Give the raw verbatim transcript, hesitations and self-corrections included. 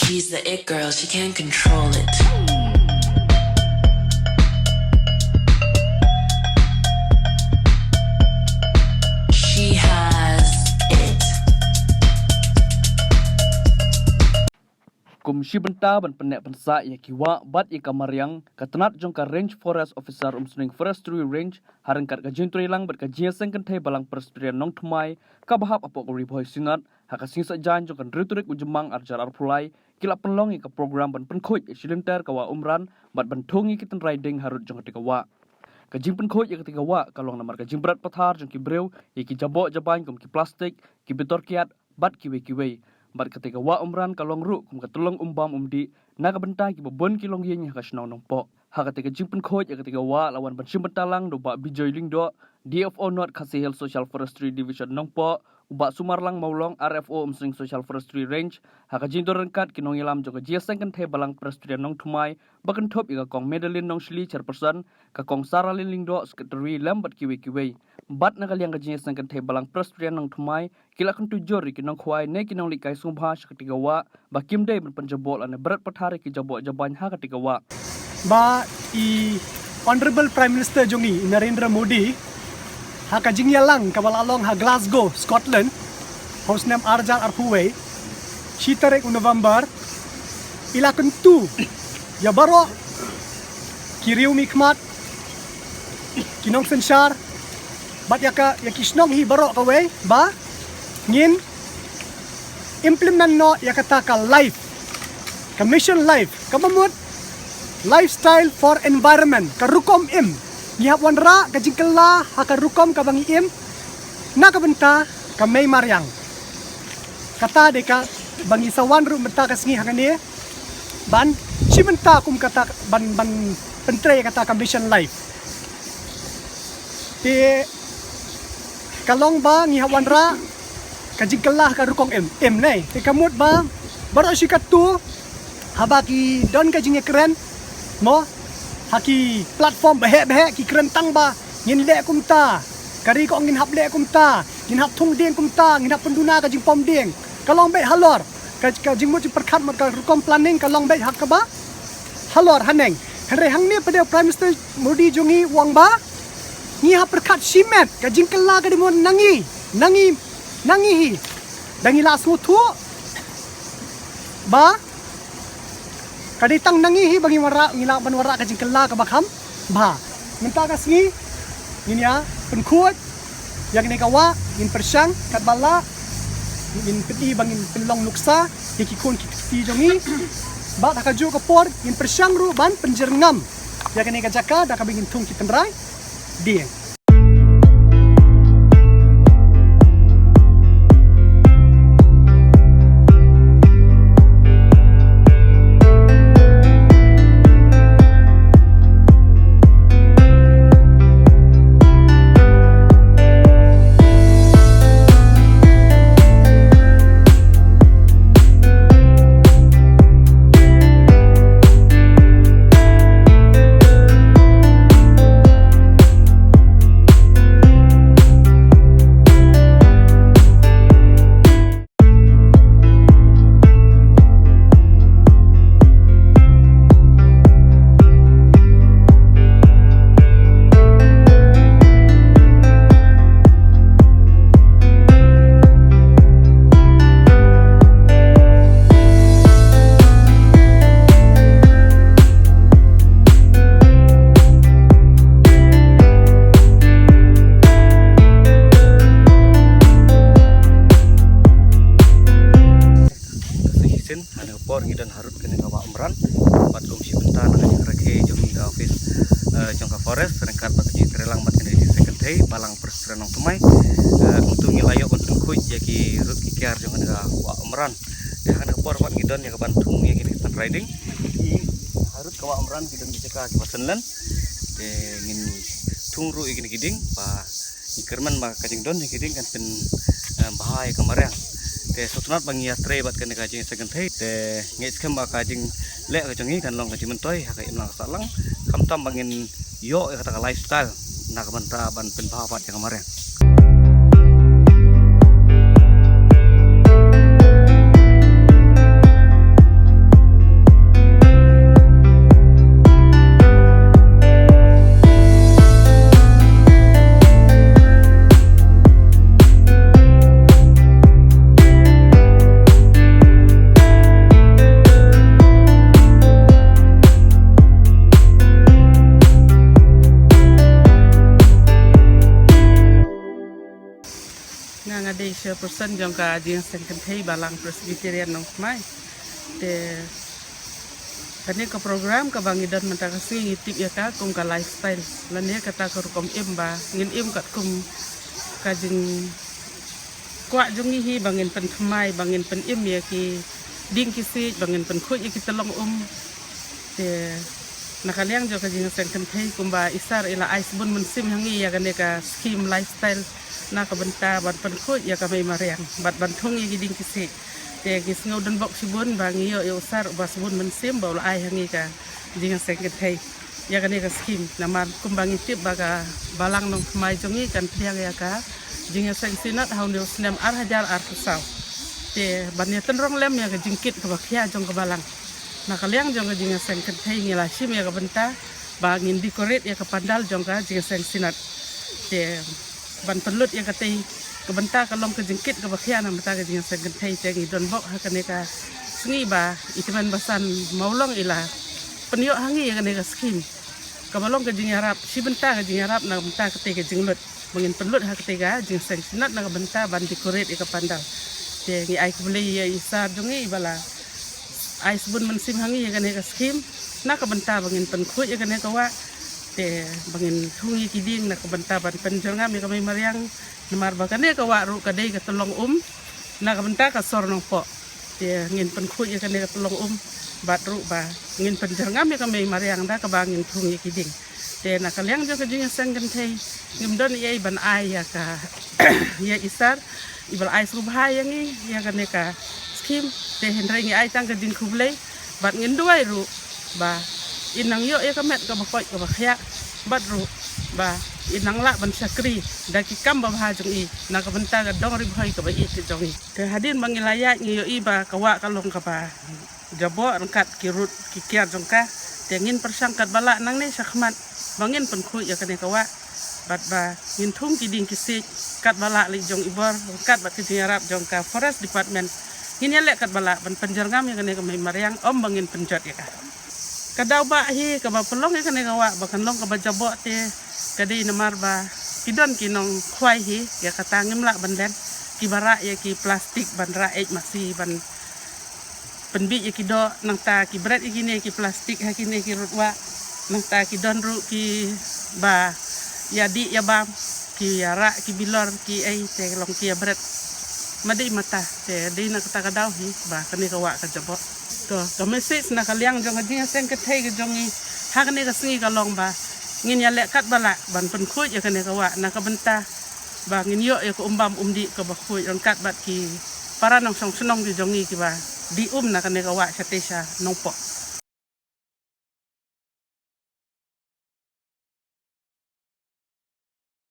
She's the it girl, she can't control it. She has it. Kum shi bynta ban pynneh pynsah ïa ki wah bad ïa ka mariang, ka tnat jong ka Range Forest Officer Umsning Forestry Range, ha ryngkat ka jingtrei lang bad ka jingïaseng kynthei Balang Presbyterian Nongthymmai, kaba hap hapoh ka Ri Bhoi Synod, ha ka sngi Saitjaiñ jong ka hynriew tarik u Jymmang arhajar arphew lai, ki la pynlong ïa ka program ban pynkhuid ïa shi lynter ka wah Umran bad ban thung ïa ki tynrai ding harud jong katei ka wah. Ka jingpynkhuid ïa katei ka wah ka long namar ka jingbret pathar jong ki briew ïa ki jaboh jabain kum ki plastik, ki bitor kiad bad kiwei kiwei. Bad katei ka wah Umran ka long ruh kum ka tyllong umbam umdih na ka bynta kiba bun ki longïing ha ka shnong Nongpoh. Ha katei ka jingpynkhuid ïa katei ka wah la wan ban shim bynta lang da u Bah Bijoy Lyngdoh, D F O North Khasi Hills Social Forestry Division Nongpoh, u Bah Sumarlang Mawlong, R F O Umsning Social Forestry Range, ha ka jingdon ryngkat ki nongïalam jong ka Jingïaseng Kynthei Balang Presbyterian Nongthymmai, ba kynthup ïa ka Kong Madeline Nongshli, Chairperson, ka Kong Saralyn Lyngdoh, Secretary, lem bad kiwei kiwei. Bad na ka liang ka Jingïaseng Kynthei Balang Presbyterian Nongthymmai, ki la kyntu jur ïa ki nongkhwai ne ki nongleit kai sngewbha sha katei ka wah, ba kim dei ban pynjaboh lane bret pathar ïa ki jaboh jabain ha katei ka wah. Ba i Honorable Prime Minister jong ngi, i Narendra Modi, ha ka jingïalang kaba la long ha Glasgow, Scotland, ha u snem arhajar arphew wei, shi tarik u November, i la kyntu ïa baroh ki riewmihkhmat, ki nongsynshar, bad ïa ka, ïa ki shnong hi baroh kawei, ba ngin implement noh ïa kata ka life, ka mission life, kaba mut lifestyle for environment, ka rukom im. Ngi hap wanrah ka jingkylla ha ka rukom kaba ngi im na ka bynta ka mei mariang. Kata dei kaba ngi sa wan ruh mynta ka sngi hangne, ban shim bynta kum kata, ban, ban pyntrei kata ka mission life. Te ka long ba ngi hap wanrah ka jingkylla ha ka rukom im, im ne. Te ka mut ba baroh shi katto, haba ki don ka jingïakren, mo, ha ki platform baheh baheh ki kren tang ba ngin leh kumta, ka ri ka ong ngin hap leh kumta, ngin hap thung dieng kumta, ngin hap pynduna ka jingpom dieng. Ka long beit halor, ka, ka jingmut jingpyrkhat, mut ka rukom planning ka long beit ha kaba halor haneng. Hynrei hangne pat u Prime Minister Modi jong ngi u ong ba ngi hap pyrkhat shimet, ka jingkylla ka dei mo na ngi, na ngi, na ngi hi. Da ngi la sngewthuh ba ka dei tang na ngi hi ba ngi wanrah, ngi lah ban wanrah ka jingkylla kaba kham bha. Mynta ka sngi ngin ïa pynkhuid ïa kane ka wah, ngin pyrshang katba lah, ngin pyni ba ngin pynlong nuksa ïa ki khun ki kti jong ngi. Bad ha kajuh ka por ngin pyrshang ruh ban pynjyrngam ïa kane ka jaka da kaba ngin thung ki tynrai dieng. Ka shisien, ha kane ka por ngi don harud kane ka wah Umran, bad kum shi bynta na ka jingrakhe jong ngi ka office, eh, jong ka forest, ryngkat bad ka jingtreilang bad kane ka Jingïaseng Kynthei Balang Presbyterian Nongthymmai, eh, kumta ngi la ïoh ban pynkhuid ïa ki rud ki kiar jong kane ka wah Umran. Te ha kane ka por pat ngi don ïa kaban thung ïa kine ki tynrai dieng. Ki harud ka wah Umran ki don ki jaka kiba synlen. Te ngin thung ruh ïa kine ki dieng, ba ngi kyrmen ba ka jingdon ïa ki dieng kan pyn, eh, bha ïa ka mariang. Te sngewtynnat ba ngi ïatrei bad kane ka Jingïaseng Kynthei. Te ngeit skhem ba ka jingleh ka jong ngi kan long ka jingmyntoi ha ka imlang ka sahlang. Khamtam ba ngin ïoh ïa kata ka lifestyle na ka bynta ban pynbha pat ïa ka mariang. Chairperson jong ka Jingïaseng Kynthei Balang Presbyterian Nongthymmai. Te kane ka program kaba ngi don mynta ka sngi ngi tip ïa ka kum ka lifestyle, lane kata ka rukom im ba ngin im katkum ka jingkwah jong ngi hi, ba ngin pynthymmai, ba ngin pynim ïa ki dieng ki siej, ba ngin pynkhuid ïa ki tyllong um. Te na ka liang jong ka Jingïaseng Kynthei, kumba i Sir i la ai sbun mynsiem ha ngi ïa kane ka scheme lifestyle na ka bynta ban pynkhuid ïa ka mei mariang bad ban thung ïa ki dieng ki siej. Te ngi sngew donbok shibun ba ngi ïoh ïa u Sir uba sbun mynsiem ba u la ai ha ngi ka Jingïaseng Kynthei ïa kane ka scheme. Namar kumba ngi tip ba ka Balang Nongthymmai jong ngi kan pdiang ïa ka Jingïaseng Synod ha une u snem ar hajar arphew saw. Te ban ïatynrong lem ïa ka jingkit kaba khia jong ka Balang, na ka liang jong ka Jingïaseng Kynthei ngi la shim ïa ka bynta ba ngin decorate ïa ka pandal jong ka Jingïaseng Synod. Te ban pynlut ïa katei ka bynta ka long ka jingkit kaba khia na bynta ka Jingïaseng Kynthei. Te ngi donbok ha kane ka sngi ba i Tymmen Basan Mawlong i la pynïoh ha ngi ïa kane ka scheme kaba long ka jingïarap, shi bynta ka jingïarap na bynta katei ka jinglut, ba ngin pynlut ha katei ka Jingïaseng Synod na ka bynta ban decorate ïa ka pandal. Te ngi ai khublei ïa i Sir jong ngi ba la ai sbun mynsiem ha ngi ïa kane ka scheme na ka bynta ba ngin pynkhuid ïa kane ka wah. Te ba ngin thung ïa ki dieng na ka bynta ban pynjyrngam ïa ka mei mariang. Namar ba kane ka wah ruh ka dei ka tyllong um na ka bynta ka sor Nongpoh. Te ngin pynkhuid ïa kane ka tyllong um bad ruh ba ngin pynjyrngam ïa ka mei mariang da kaba ngin thung ïa ki dieng. Te na ka liang jong ka Jingïaseng Kynthei ngim don ei ei ban ai ïa ka ïa i Sir iba la ai sngewbha ïa ngi ïa kane ka scheme. Te hynrei ngi ai tang ka jingkhublei bad ngin duwai ruh ba in nang ïoh ïa ka met kaba koit kaba khiah bad ruh ba in nang lah ban shakri da ki kam babha jong i na ka bynta ka dong Ri Bhoi kaba ïeit ka jong i. Te hadien ba ngi la ïaid ngi ïohi ba ka wah ka long kaba jaboh ryngkat ki rud ki kiar jong ka. Te ngin pyrshang katba lah nangne shakhmat ba ngin pynkhuid ïa kane ka wah bad ba ngin thung ki dieng ki siej katba lah lei jong i bor ryngkat bad ka jingïarap jong ka Forest Department. Ngin ïaleh katba lah ban pynjyrngam ïa kane ka mei mariang, ym ba ngin pynjot ïa ka. Ka daw ba hi kaba pynlong ïa kane ka wah ba kan long kaba jaboh te ka dei namar ba ki don ki nongkhwai hi, ïa kata ngim lah ban len, kiba rah ïa ki plastik ban rah eit masi ban pynbiej ïa ki doh, nangta ki bret ïa kine ki plastik ha kine ki rud wah, nangta ki don ruh kiba ïa dih ïa bam, ki ïa rah ki bilor ki ei, te long ki ïa bret. Ma dei mata, te dei na kata ka daw hi ba kane ka wah ka jaboh. To ka message na ka liang jong ka Jingïaseng Kynthei ka jong ngi ha kane ka sngi ka long ba ngin ïaleh katba lah ban pynkhuid ïa kane ka wah na ka bynta ba ngin ïoh ïa ka um bam um dih kaba khuid ryngkat bad ki para nongshong shnong ki jong ngi kiba dih um na kane ka wah shatei sha Nongpoh.